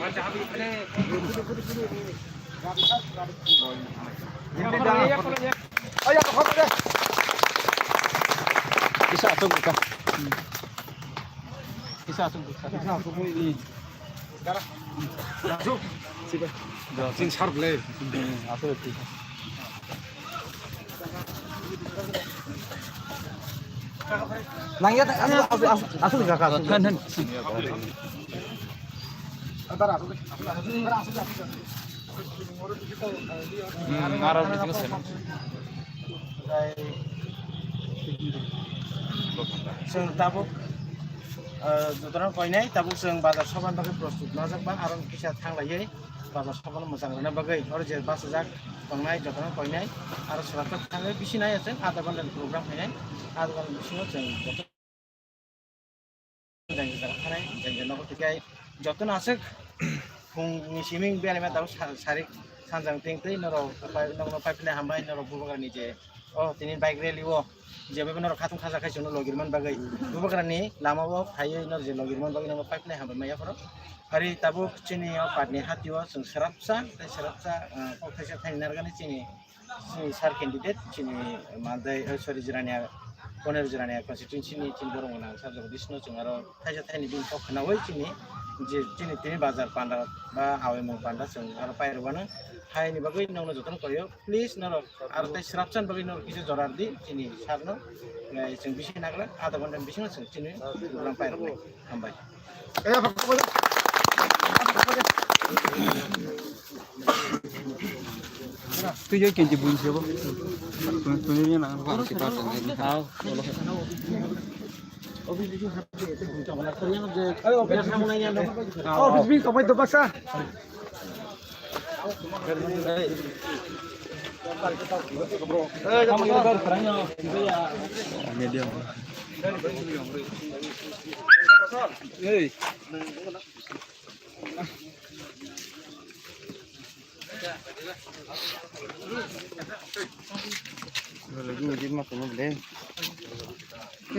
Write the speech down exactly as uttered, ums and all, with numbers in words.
Isa asuk buka. Isa asuk buka. Isa asuk buka. Sing sharp le. Asuk buka. Nangya ta asuk asuk asuk asuk kaka asuk. Than than. Hmm, mara bisingo seno. Chwng tabuk, ah, jotono koinai tabuk chwng bazar soban bagwi prostut nojak ba aro kisa thanglaiwi bazar soban mwchang rwna bagwi oro je bachajak tongnai jotono koinai aro swrapjak thangwi bisi nai chwng adha ghonta ni program khainai adha ghonta bisingo chwng joto Jang jang thanai, jang jang nogo twikai jotono aswk phungni siming belai ma tabuk sa-, sarik sanjang ting twi norok pai, nokno paiphinai hambai norok bubagrani je o tini bike rally o je bai norok khatung khaja khai chwngno logirman bagwi bubagrani lama o phaiwi norok je logirman bagwi nokno paiphinai hambai maya phoro. Ari tabuk chini o patni hati o chwng swrapsa tei swrapsa, ah, kok thaisa thaini narwkani chini Chini sir candidate, chini Mandai, eh, sorry, Jirania, Konir Jirania constituency ni chini borok gwnang sir Jagadish no chwng aro thaisa thaini bini kok khwnawi chini je chini tini bazar panda ba awimung panda chwng aro pairwano. Haini bagwi nokno jotono koyo, please norok aro tei swrapchan bagwi norok kisa jora rwdi chini sir no, eh, chwng bisi nagra adha ghonta ni bisingo chwng chini program pairwnai. Hambai. Twi jai kinti bun siya bo. Twi, twi ni na ko si pa ta ni. Aw, bolo. Office bi kapai do baksa. Medium. Hey. Lagi mesti masuk deh.